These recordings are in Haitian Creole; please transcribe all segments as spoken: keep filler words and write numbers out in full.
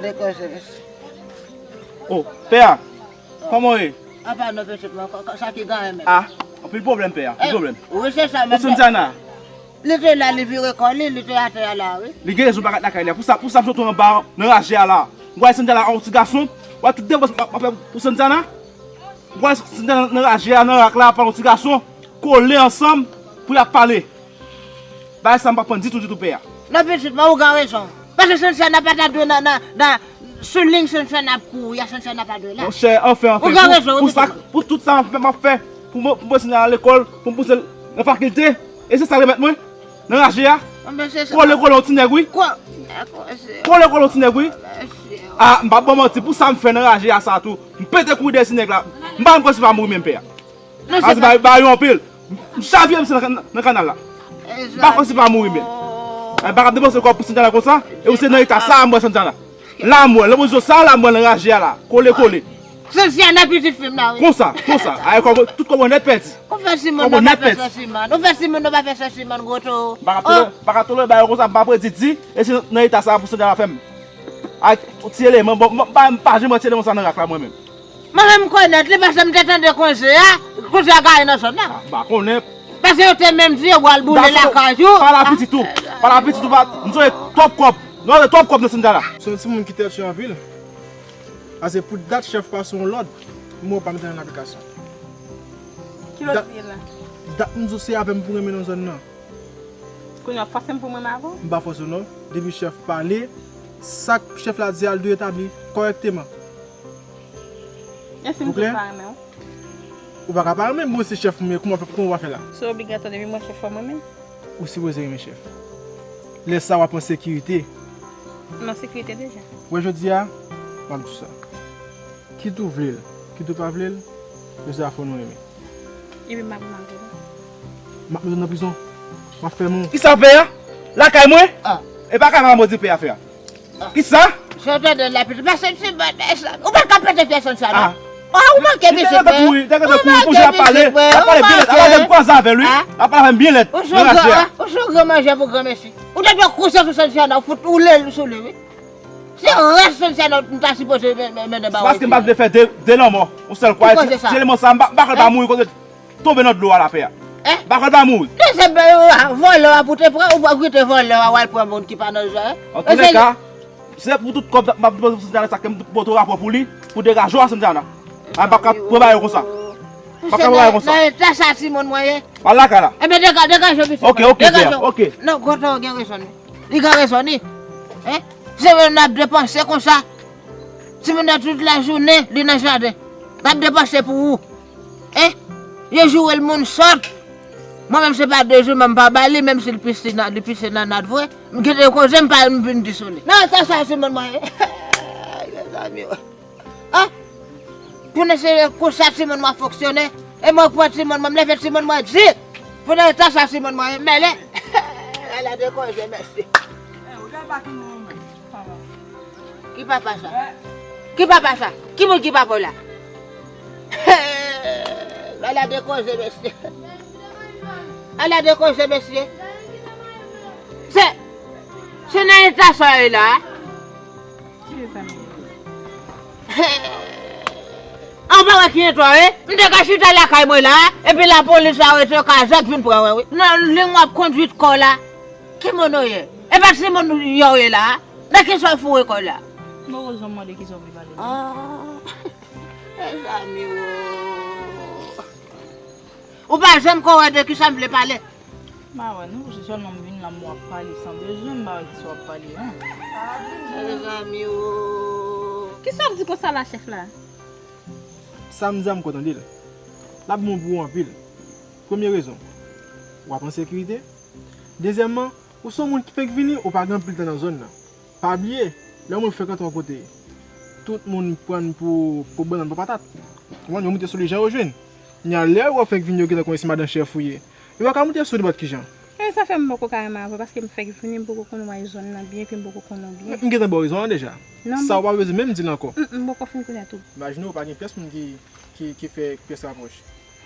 Dekoze. Oh, pè a, kòman w ye? Apa non, pitit mwen, sa ki genyen menm? Ah, anpil pwoblèm, pè a, anpil pwoblèm. Wi, se sa menm. Pou Santiana? Li te la, li vire kò li, li te atè a la, wi. Li gen rezon pa kat lakay li a. Pou sa, pou sa m sot anba nan raje a la. M wè Santiana a yon ti gason. W wè tout depans m ap fè pou Santiana. M wè Santiana nan raje a, nan rak la, pa yon ti gason. Kole ansanm pou y ap pale. Bagay sa m pa konprann ditou, ditou, pè a. Non, pitit mwen, ou gen rezon. Paske Santiana pa ta dwe nan, nan, nan, sou liy Santiana ap kouri a, Santiana pa dwe la. Monchè, anfen, anfen, pou, pou sa, pou tout sa m ap fè, m ap fè pou mwen, pou mwen Santiana lekòl, pou m pouse l nan fakilte, e se sa remèt mwen nan raje a. Kole, kole yon ti nèg, wi. Kole, kole yon ti nèg, wi. Ah, m p ap ba w manti, pou sa m fè nan raje a sa tou, m pete kouri dèyè ti nèg la. M pa menm kwè si pa mouri menm, pè a. Paske ba, ba yo anpil. M chavire misye nan, nan kanal la. M pa kwè si pa mouri menm. Mwen pa ka depanse kòb pou Santiana konsa. E ou se nan eta sa a m wè Santiana. La m wè, nan pozisyon sa a la m wè nan raje a la. Kole, kole. Santiana pitit fi m la, wi. Konsa, konsa. Ay, kòb, tout kòb ou nèt pèdi. Ou fè si moun nan pa fè sèsiman. Ou fè si moun nan pa fè sèsiman, gwo to. M pa ka tolere, m pa ka tolere bagay konsa, m pa predi di. E se nan eta sa a pou Santiana fè m. Ak ti eleman, bon, m pa, m pa janm wè ti eleman sa nan rak la mwen menm. Mwen menm m konèt li, paske m te tande konze a, konze a gaye nan zòn nan. Ah, m pa konnen. Paske yo te menm di yo pral boule lakay ou. Pale a pitit ou. Pale a pitit ou, pa, m sonje twòp kòb. Nou wè twòp kòb nan Santiana. Se yon timoun ki tètye anpil. Paske pou dat chèf pase yon lòd, m wè w pa mete l an aplikasyon. Ki lòd li ye la? Dat m di w se avè m pou renmen nan zòn nan. Kounye a w ap fòse m pou m renmen avè w? M pa fòse w non. Depi chèf pale, sa k chèf la di a, l dwe etabli kòrèkteman. E si m di m pa renmen w? Ou pa ka pa renmen m, bon, se chèf mwen, kòman, kòman w ap fè la? Se obligatwa, depi mwen chèf, fò m renmen. Ou sipoze renmen chèf. Lè sa w ap an sekirite. M an sekirite deja. Wè jodi a, m ap di w sa. Kit ou vle l, kit ou pa vle l, jodi a fò nou renmen. Epi m ap mande w. M ap mete w nan prizon. M ap fèmen w. Kisa pè a? Lakay mwen? Ah. E pa kay mwen di pè a fè a. Ah. Kisa? Sa w tande la, pitit? Pase ti bòdè sa. Ou pa ka pete fyèl Santiana. Ah. Ah, ou manke pitit mwen. Ou manke pitit mwen. Ou manke. L ap pale byen lèd. L ap pale m kwaze avè l, wi. Ah. L ap pale avè m byen lèd. Ou se yon gran, ah, ou se yon gran manjè pou granmesi. Ou te dwe kouse sou Santiana, ou fout woule l sou li, wi. Se rès Santiana m ta sipoze men-, men-, mennen ba w. Se paske m pa vle fè de, de lanmò. Yon sèl kwa. Ti eleman sa, m pa, m pa kwè l pa mouri kote tonbe nan dlo a la pè a. Hein? M pa kwè l pa mouri. Non, se, euh, vòlè a pou te pran, ou pa kite vòlè a, w al pran moun ki pa nan zòn, hein? Antoulèka, se pou tout kòb m ap depoze pou Santiana sa ke m pote rapò pou li, pou degaje w a Santiana. A, m pa ka pran bagay konsa. M pa ka pran bagay konsa. Nan eta sa timoun mwen ye. Al lakay la. Enben, dega-, degaje w, pitit mwen. Ok, ok, pè a, ok. Non, grantan w gen rezon, wi. Li gen rezon, wi. Hein? Se moun n ap depanse konsa. Timoun nan tout lajounen, li nan jaden. L ap depanse pou ou. Hein? Yo joure l moun sòt. Mwen menm se pa de jou, men m pa ba li, menm si l pise nan, li pise nan nat vre. M kite koze, m pa, m vin di sou li. Nan eta sa timoun mwen ye. Mezanmi, wi. Ah! Pou n eseye konsa timoun mwen fonksyone. E mwen pran timoun mwen, m leve timoun mwen di. Pou n eta sa timoun mwen, mele. Ala de koze, mèsi. Ki papa sa? Ki papa sa? Ki moun ki papa w la? Ala de koze, mesye. Ala de koze, mesye. Se, se nan eta sa w ye la? An pa wè ki entwa, wi. M te ka chita lakay mwen la, epi lapolis arete w, kazèk vin pran mwen, wi. Nan liy w ap kondui kò w la. Ki moun ou ye? E pa timoun yo w ye la? Nan kisa w foure kò w la? Bon, rezon mande kisa w vle pale. Ah, mezanmi, wo. Ou pa janm ko wè de kisa m vle pale. M pa wè non, paske sèlman m vin la, m wè w ap pale san bezwen, m pa wè kisa w ap pale, non. Mezanmi, wo. Kisa w ap di konsa la, chèf la? Sa m di a, m ko tande l. L ap bon pou ou anpil. Premye rezon, w ap an sekirite. Dezyèmman, ou se yon moun ki fenk vini, ou pa gen anpil tan nan zòn nan. Pa bliye, lè yon moun fenk antre yon kote, tout moun pran l pou, pou bannann, pou patat. Ou konprann? Yo moute sou li jan yo jwenn. Kounye a, lè yo wè w fenk vini, yo gentan konnen se madan chèf ou ye. Yo pa ka moute sou ou nenpòt ki jan. E sa fè m poko ka renmen avè w, paske m fèk vini, m poko konn w nan zòn nan byen, epi m poko konn ou byen. M gentan ba w rezon an deja. Sa w pa bezwen menm di l ankò. M, m poko fin konnen tou. Imajine w pa gen pyès moun ki, ki, ki fè pyès rapwòch.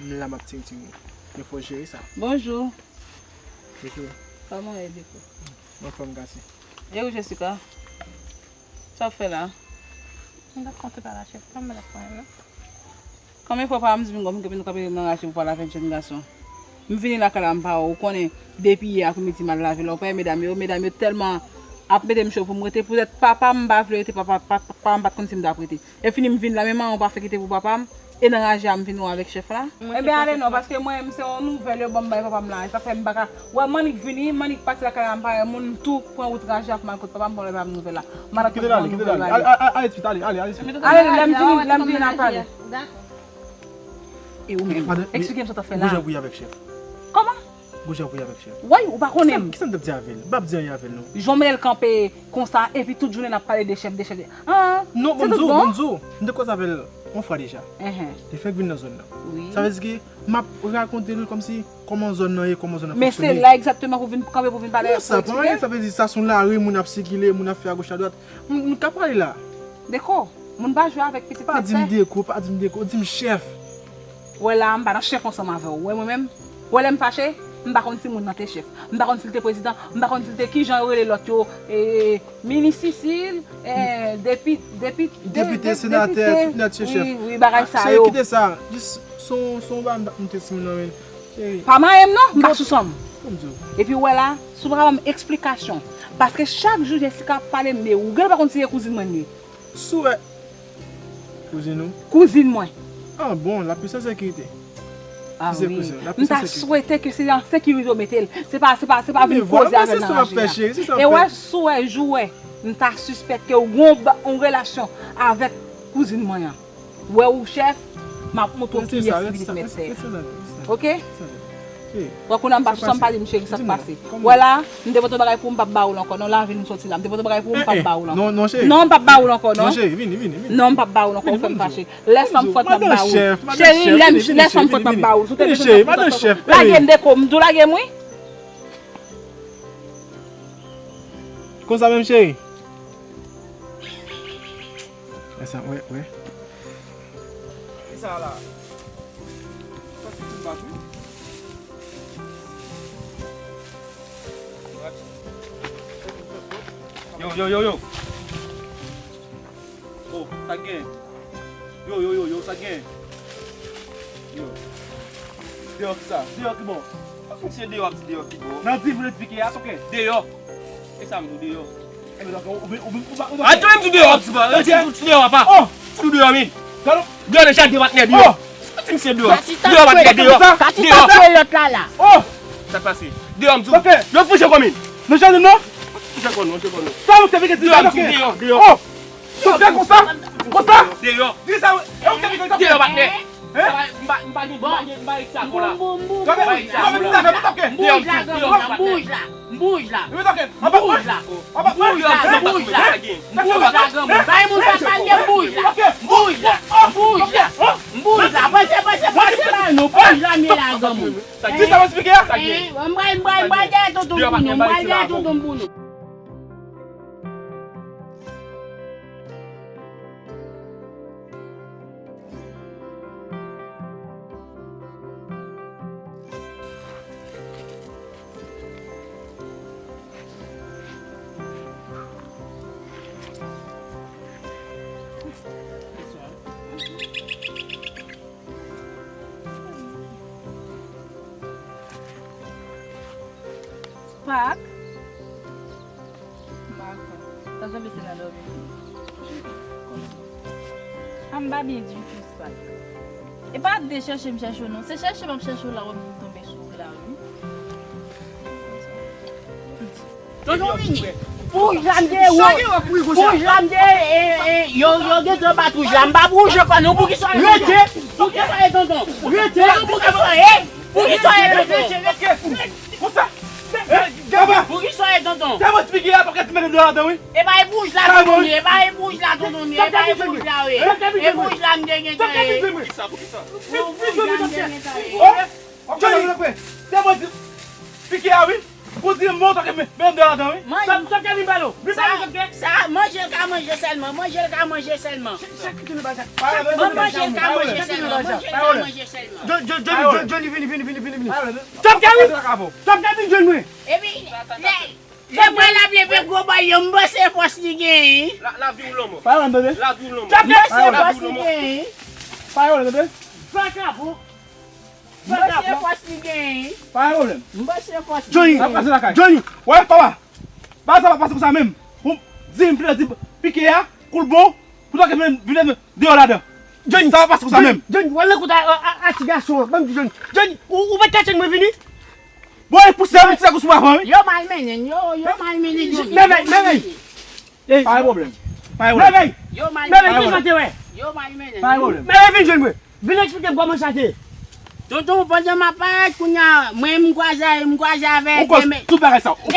M la m ap ting ting ou. Men fò w jere sa. Bonjou. Bonjou. Kòman w ye, Deko? M anfòm, Gasi. E ou, Jessica? Sa w ap fè la? M t ap kontre pa la chèf, pa m met ap pran non. Konbyen fwa pa m di vin gòm, vin kanpe nan raje pou pale avèk jèn gason? M vini lakay la, m pa wè w. Ou konnen, depi yè apremidi m al lave la, ou pa wè medam yo, medam yo tèlman ap mete m cho pou m rete. Poutèt papa m, m pa vle rete, papa, papa, papa m pa t konn si m t ap rete. Lè fini m vin la, men manman pa fè kite pou papa m. E nan raje a, m vin wè avèk chèf la. Ebyen, ale non, paske mwen, se yon nouvèl yo ban m bay papa m la. E sa fè m pa ka. Wè, m annik vini, m annik pati lakay la, m pa wè moun, m tou pran wout raje a pou m al kot papa m, pou m al bay papa m nouvèl la. M annik pran nouvèl raje. Kite l ale, kite l ale. Ale, ale, ale, ale, ale. Ale, lè m vini, lè m vini, n a pale. Dakò. E ou menm? Eksplike m sa w t ap fè la. Gwo jan pou y avèk chèf. Kòman? Gwo jan pou y avèk chèf. Woy, ou pa konnen m. Kisa m t ap di avè l? M p ap di anyen avè l, non. Jan w mete l kanpe konsa, epi tout jounen n ap pale de chèf, de chèf, de, ah, non, se tout bon? Bon, m di w, m te koze avè l yon fwa deja. Enhen. Li fèk vin nan zòn nan. Wi. Sa vle di ke m ap rakonte l kòmsi kòman zòn nan ye, kòman zòn nan fonksyone. Men se la egzakteman pou vin kanpe, pou vin pale, pou eksplike. Non, sa pa anyen, sa vle di sa se yon lari, moun ap sikile, moun ap fè agoch adwat. M, m ka pale la. Deko, moun pa jwe avèk pitit nèg. Pa di m Deko, pa di m Deko, di m chèf. Wè la, m pa nan chèf ansanm avè w. Wè mwen menm, wè lè m fache, m pa konn si moun nan te chèf. M pa konn si l te prezidan, m pa konn si l te kijan yo rele lòt yo, e, minis Sisil, e, depi, depi, de, depite, senatè, tout nèt se chèf. Wi, wi, bagay sa yo. Cheri, kite sa. Jis, se yon, se yon bagay m t ap montre timoun nan, men. Cheri. Pa manyen m non, m pa sou san m. Epi w wè la, si w pa ka ban m eksplikasyon. Paske chak jou Jessica ap pale m de ou, gen lè pa konn si se kouzin mwen li ye. Sou wè. Kouzin ou? Kouzin mwen. Ah bon, la puissance sécurité. Ah wi. M ta swete ke se an sekirite yo mete l. Se pa, se pa, se pa vin koze avè m nan raje a. E wè, sou wè, jou wè, m ta sispèk ke w gon ba, yon relasyon avèk kouzin mwen an. Wè ou chèf, m ap montre w kiyès ki pitit mèt tè. Oke? Wè kounye a m pa sou sa m pale m cheri, sa k pase. Wè la, m te pote bagay pou ou, m p ap ba ou l ankò. Non, lavi nou soti la. M te pote bagay pou ou, m p ap ba ou l ankò. Non, non, cheri. Non, m p ap ba ou l ankò, non. Non, cheri, vini, vini, vini. Non, m p ap ba ou l ankò, ou fè m fache. Lè sa m fwèt m ap ba ou. Cheri, lè, lè sa m fwèt m ap ba ou. Sou tèt ou, lage m Deko, m di w lage m wi. Konsa menm, cheri. Lè sa, wè, wè. Kisa la? Sa se ti bak wi. Yo, yo, yo, yo. Oh, sa gen. Yo, yo, yo, yo, sa gen. Yo. Deyò ki sa? Deyò ki bò? Misye deyò ap di deyò ki bò. Nan di vle di pike a, ok. Deyò. E sa m di w deyò. Atè m di deyò, ti bò. Ti deyò, apa. Oh! Ti deyò, min. Deyò deja de patnè, deyò. Ti misye deyò. Deyò patnè, deyò. Deyò. Sa pase. Deyò, m di w. Yo fouche kò, min. Nou jwenn nou non? Fouche kò, non, fouche kò, non. Sa nou te vin di deyò, m di deyò, deyò. Oh! Sou fè konsa? Konsa? Deyò. Di sa, e ou te vin konsa? Deyò, patnè. Hein? M pa, m pa gen, m pa gen, m pa gen sa kon la. Boum, boum, boum, bouj la, bouj la, granmoun, bouj la, bouj la, bouj la, bouj la, granmoun, bay moun pa pale, bouj la, bouj la, bouj la, panse, panse, panse, bay nou, bouj la, m ye la, granmoun. Sa ki sa w eksplike a? Sa ki? M pral, m pral, m pral dèyè tonton pou nou, m pral dèyè tonton pou nou. Spark. M pa konn. Sa sanble se nan dòmi. A m pa byen ditou, Spark. E pa de chèche m chèche w non. Se chèche m ap chèche w la, wè m vin tonbe sou ou la, wi. Tonton vini. Pou janm de wouj. Pou janm de, e, e, yo, yo gen twa bat wouj la. M pa wouj ankò non. Pou ki sa? Rete. Pou ki sa, e, tonton? Rete. Pou ki sa, e? Pou ki sa, e, tonton? Konsa. Pou ki sa, e, tonton? Tèlman ti piki a, pa ka ti mete deyò ladan, wi. E pa e wouj la, tonton, e pa e wouj la, tonton, e pa e wouj la, wi. E wouj la, m te gen tan, e. Pou wouj la, m te gen tan, e. Tèlman ti piki a, wi. Pou di m, bon, tòkè, men, men deyò ladan, wi. Manje. Sa, sa, Kevin, ba nou. Sa, sa, manje l ka manje sèlman. Manje l ka manje sèlman. Manje l ka manje sèlman. Manje l ka manje sèlman. Johnny, Johnny, Johnny, vini, vini, vini, vini, vini. Tòkè, wi. Tòkè, vini, jwenn mwen. Epi, lè, Se mwen l ap leve gwo bòy yo, m panse fòs li genyen. La, lavi ou lanmò. Pa yon bebe. Lavi ou lanmò. M panse fòs li genyen. Pa yon bebe. Vakabon. M panse fòs li genyen. Pa yon pwoblèm. M panse fòs li Johnny, genyen. Ap pase lakay. Johnny, wè, papa. Bagay sa pa pase konsa menm. Bon, di m, di pike a, kou l bon, pou nou vin, vin deyò ladan. Johnny, sa pa pase konsa menm. Johnny, w al nan kont a, a, a, a ti gason an. Ban m di Johnny. Johnny, ou, ou pa t ka tchenn mwen vini? Bon, e pouse m, ti sa kou sou avan, wi. Yo malmennen, yo, yo malmennen, Johnny. Mèvèy, mèvèy. Pa gen pwoblèm. Pa gen pwoblèm. Mèvèy. Yo malmennen. Mèvèy, ki jan te wè? Yo malmennen. Pa gen pwoblèm. Mèvèy, vin jwenn mwen. Vin eksplike m kòman sa te ye. Tonton, pandan m ap parèt kounye a, mwen m kwaze, m kwaze avèk Ou kòz tout bagay sa. Ou kòz tout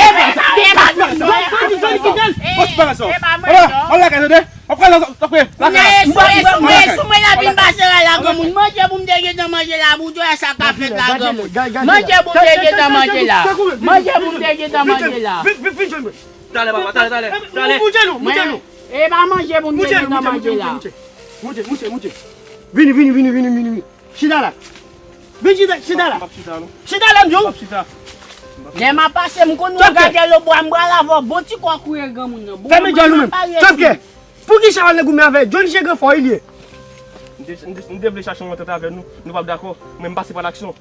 bagay sa. Ou kòz tout bagay sa. Ala, al lakay, tande? W ap kwaze sa, w ap kwaze lakay. Sou mwen, sou mwen, sou mwen, la vin pase la, la, granmoun. Manje pou m te gentan manje la, pou w wè sa k ap fèt la, granmoun. Manje pou m te gentan manje la. Manje pou m te gentan manje la. Vin, vin, vin jwenn mwen. Talè, papa, talè, talè, talè. Moute nou, moute nou. E pa manje pou m te gentan manje la. Moute, moute, moute. Vini, vini, vini, vini, vini, vini. Chita la. Vin chita, chita la. M p ap chita, non. Chita la, m di w. M p ap chita. Lè m ap pase, m konn ou gade lobwa, m pral avè w. Bon ti kò kouye granmoun nan. Bon, fèmen djòl ou menm. Tchòpkè. Poukisa w al nan goumen avè Johnny Chagrin fò li ye? M te, m te, m te vle chache yon antant avè nou. Nou p ap dakò. Men m pase pa laksyon.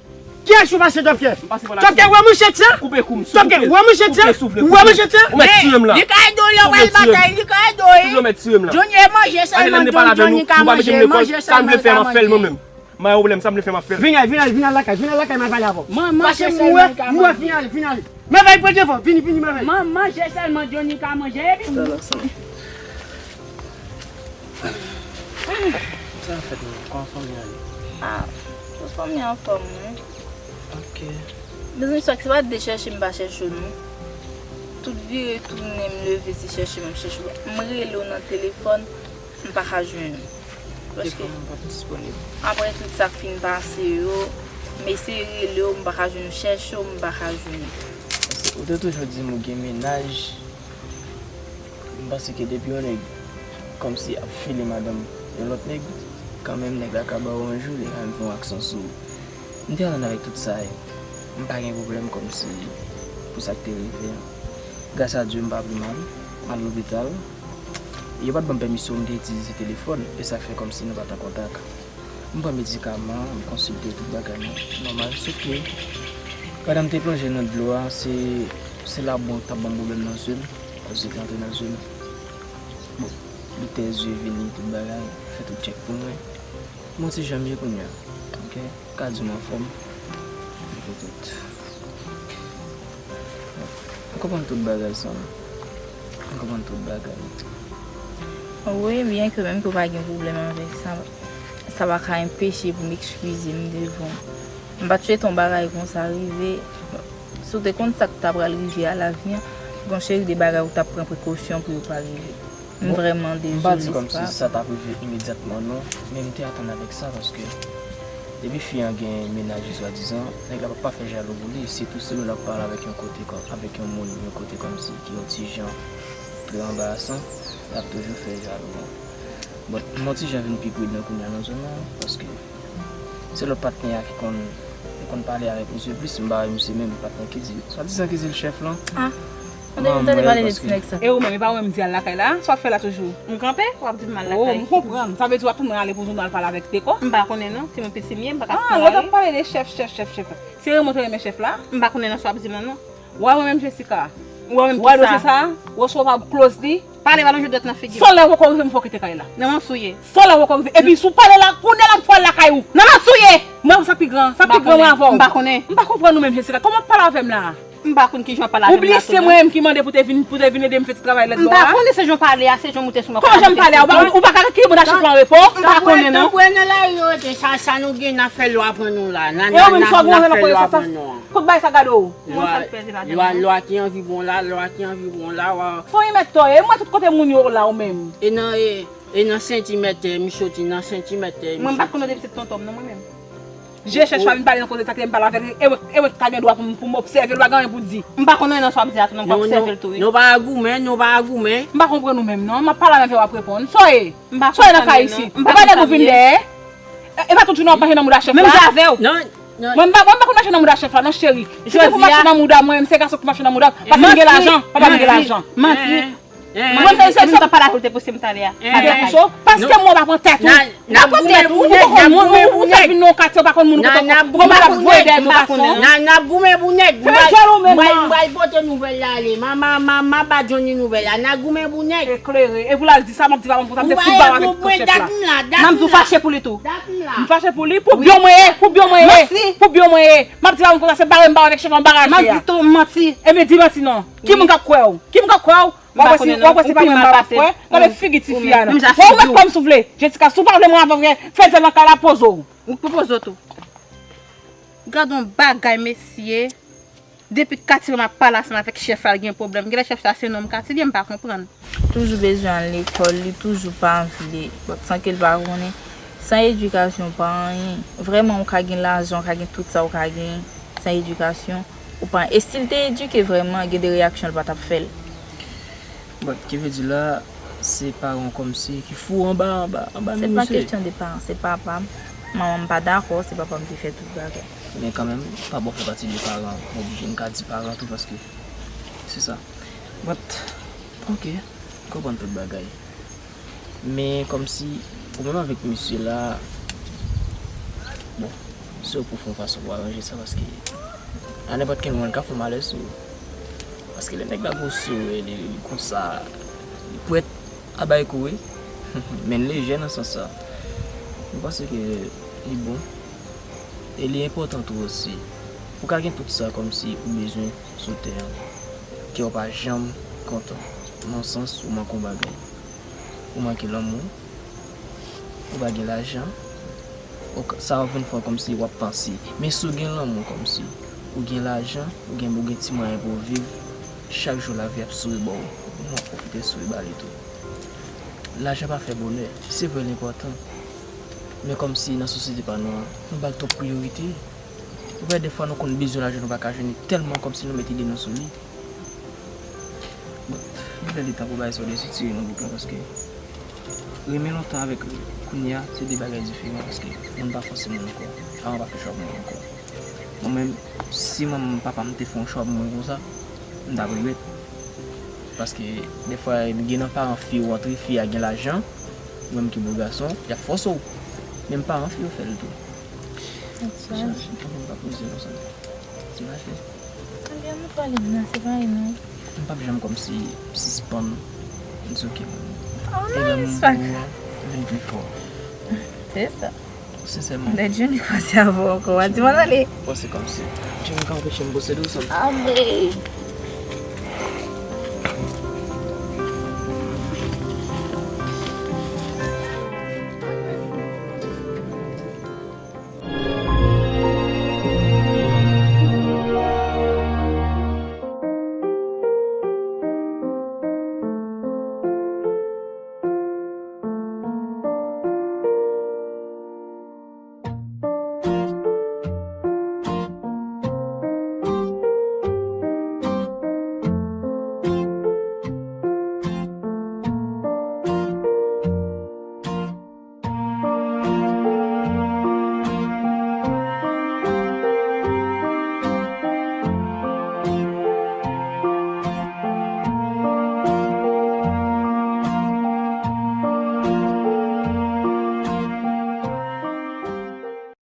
Kiyès ou pase, Tchòpkè? M pase pa laksyon. Tchòpkè, ou wè manchèt sa? Koupe kou m. Tchòpkè, ou wè manchèt sa? Ou wè manchèt sa? Ou mèt tire m la. Li ka ede w lè w al batay, li ka ede w, wi. Ou mèt tire m la. Johnny, e manje sèlman Johnny ka manje, manje sèlman li ka manje. M pa gen pwoblèm, sa m vle fè m ap fè l mwen menm. M pa gen pwoblèm, sa m vle fè m ap fè l. Vin al, vin al, vin al lakay, vin al lakay, m al pale avè w. Manje sèlman li ka manje. Vin al, vin al. Mèvèy, pran devan, vini, vini, mèvèy. Manje sèlman Johnny ka manje, epi Sa fèt menm, kòman fanmi an ye? Ah, tout fanmi an anfòm, wi. Ok. Mezanmi, sa ki se pa de chèche m pa chèche w, non. Tout vire tounen m leve se chèche m ap chèche w. M rele w nan telefòn, m pa ka jwenn ou. Paske telefòn mwen pa t disponib. Apre tout sa k fin pase yo, m eseye rele w, m pa ka jwenn ou, chèche w, m pa ka jwenn ou. Paske ou te toujou di m ou gen mennaj. M panse ke depi yon nèg kòmsi ap file madanm yon lòt nèg, kanmenm nèg la ka ba w yon jou, li ka menm fè yon aksyon sou ou. M te atann avèk tout sa, e m pa gen pwoblèm kòmsi pou sa k te rive an. Gras a Dye, m pa pi mal, m al lopital. Yo pa t ban m pèmisyon pou m te itilize telefòn, e sa k fè kòmsi nou pa t an kontak. M pran medikaman, m konsilte tout bagay mwen nòmal. Sof ke, pandan m te plonje nan dlo a, se, se labou an k t ap ban m pwoblèm nan zye m, koz li te antre nan zye m. Bon, doktè zye vini, tout bagay, fè tout tchèk pou mwen. M yon ti jan mye kounye a, ok? Ka di m anfòm. Epi tout. M konprann tout bagay sa. M konprann tout bagay. Wi, byenke menm ke w pa gen pwoblèm avèk sa, sa pa ka enpeche pou m ekskize m devan w. M pa t swete yon bagay konsa rive. Si w te konn sa k ta pral rive a lavi an, gon seri de bagay ou t ap pran prekosyon pou yo pa rive. M vrèman dezole. M pa di kòmsi sa t ap rive imedyatman non, men m te atann avèk sa paske depi fi an gen mennaj li swadizan, nèg la p ap pa fè jalou pou li, sitou si l wè l ap pale avèk yon kote kò, avèk yon moun, yon kote kòmsi ki yon ti jan trè anbarasan, l ap toujou fè jalou an. Bon, m yon ti jan vin pi pridan kounye a nan zòn nan, paske se lòt patnè a ki konn, ki konn pale avèk misye plis, m pa wè misye menm patnè ki di, swadizan ki di l chèf lan. Ah, m tande, m tande pale de ti nèg sa. E ou menm, e pa ou menm m di al lakay la? Sa w ap fè la toujou? M kanpe, w ap di m al lakay. Oh, m konprann. Sa vle di w ap tann mwen ale pou nou al pale avèk Teko? M pa konnen non, timoun piti m ye, m pa ka pran lari. Ah, lè w t ap pale de chèf, chèf, chèf, chèf. Se renmen w te renmen chèf la? M pa konnen non sa w ap di m lan non. Ou wè mwen menm Jessica? Ou wè mwen kisa? Ou wè dosye sa? Ou wè si w pa close li? Pale pa lonje dwèt nan figi m. Sòlè poko rive m fò kite kay la. Nan manti w ye. Sòlè poko rive. Epi si w pale la, kounye a la m pral lakay ou. Nan manti w ye! Mwen sa pi gran, sa pi gran mwen avè w. M pa konnen. M pa konprann ou menm Jessica. Kòman w ap pale avè m la? M pa konn kijan w ap pale avè m la tou non. Ou bliye se mwen menm ki mande pou te vin, pou te vin ede m fè ti travay lèd la a? M pa konnen se jan w pale a, se jan w moute sou mwen. Kòman jan m pale a? Ou pa, ou pa ka kite moun a chèf lan repo? M pa konnen non. Tanpri nan lari yo rete, sa, sa nou gen n ap fè lwa pran nou la. Nan, nan, nan, n ap fè lwa pran nou an. Kout bagay sa gade w. Lwa, lwa, lwa ki anvi bon la, lwa ki anvi bon la, wa. Fò yon mèt tò, e mwen tout kote moun yo la ou menm. E nan, e, e nan sentimèt, e, m soti nan sentimèt, e, m soti. Mwen m pa t konnen w te pitit tonton m non mwen menm. Je chèch pa vin pale nan koze sa ke m pale avèk li, e mwen, e mwen ki ta gen dwa pou m, pou m obsève l, ou pa gen anyen pou di. M pa konnen nan sa w ap di a tou non, m pa obsève l tou wi. Nou pa a goumen, nou pa a goumen. M pa konprann ou menm non, m ap pale avè w w ap reponn. Sa w ye? M pa konprann ou non. Sa w ye nan kay isi? Ou pa nèg ou vin dèyè? E, e pa tout jounen w ap manje nan mouda chèf la? Menm jan avè w. Non. Mwen m pa, mwen m pa konn mache nan mouda chèf la, non, cheri. Si se pou mache nan mouda mwen, se gason ki mache nan mouda m. Paske m gen lajan, papa m gen lajan. Manti. Mwen se, se, se pa la pou te pouse m talè a. Avè kouso, paske mwen pa pran tèt ou. N ap goumen pou nèg, n ap goumen pou nèg. N ap goumen pou nèg, n ap goumen pou nèg. Mwen, mwen, mwen pral pote nouvèl la ale. Mama, mama, ba Johnny nouvèl la. N ap goumen pou nèg. Eklere. E pou l al di sa, m ap di pa konn konsa, m te fout ba w avèt kò chèf la. M ap di w fache pou li tou. M fache pou li, pou byon mwen ye, pou byon mwen ye. Pou byon mwen ye. M ap di pa konn konsa, se bare m ba w avèk chèf la, m ba rache a. M ap di tou manti. Ebyen, di manti non. Ki moun k ap kwè w? Ki moun k ap kwè w? W ap wè si, w ap wè si pa mwen m pa p ap kwè. Gade figi tifi a non. Wè ou met kò m si w vle. Jessica, si w pa vle mwen avè w, fè zèl nan kay la, poze w. M poze w tou. Gad on bagay, mesye. Depi Katirè m ap pale ansanm avèk chèf la, l gen pwoblèm. Genlè chèf sa se nonm Katirè, m pa konprann. Toujou bezwen al lekòl, li toujou pa anvi li. Bon, san ke l pa konnen, san edikasyon, pa anyen. Vrèman, ou ka gen lajan, ou ka gen tout sa ou ka gen, san edikasyon, ou pa, e si l te edike vrèman, gen de reyaksyon l pa t ap fè l. Bon, ki vle di la, se paran w kòmsi ki fou anba, anba, anba men misye. Se pa kesyon de paran, se papa m. Manman m pa dakò, se papa m ki fè tout bagay. Men kanmenm, papa w fè pati de paran, m oblije m ka di paran tou paske se sa. But, ok, m konprann tout bagay. Men kòmsi, ou menm avèk misye la, bon, se ou pou fè yon fason pou aranje sa, paske a nenpòt ki moman, l ka fè yon malè sou ou. Paske lè nèg la gwo sou ou, li, li konsa, li prèt a bay kou, wi. Men l lejè nan sans sa. M panse ke li bon. E li enpòtan tou osi. Ou ka gen tout sa kòmsi ou bezwen sou tè an, ke w pa janm kontan. Nan sans ou manke yon bagay. Ou manke lanmou, ou pa gen lajan, ou k-, sa w ap vin fè w kòmsi w ap panse. Men si w gen lanmou kòmsi, ou gen lajan, ou gen, ou gen ti mwayen pou w viv, chak jou lavi ap souri ba w, ou pwofite souri ba li tou. Lajan pa fè bonè, se vre l enpòtan, men kòmsi nan sosyete pa nou an, nou ba l twòp priyorite. Ou wè, defwa nou konn bezwen lajan nou pa ka jwenn li tèlman kòmsi nou mete de nou sou li. Bon, li lè li tan pou bagay sa yo desitire nan bouk la, paske renmen lontan avèk kounye a, se de bagay diferan, paske moun pa fòse moun ankò, paran pa fè chwa pou moun ankò. Mwen menm, si manman m, papa m te fè yon chwa pou mwen konsa, m t ap regrèt. Paske, defwa, gen nan paran fi ou antre, fi a gen lajan, ou menm ki bo gason, y ap fòse w. Menm paran fi yo fè l tou. Sa, m pa poze konsa. Ti mache. Ebyen, nou pale m nan, se pa non. M p ap janm kòmsi sispann di oke. Oh, e non, lanmou pou ou an vin pi fò. Se sa. Sensèman. Lè Johnny kwaze avè w ankò, w a di m al ale. Bon, se kòmsi Johnny ka anpeche m poze dosye. Anmwey.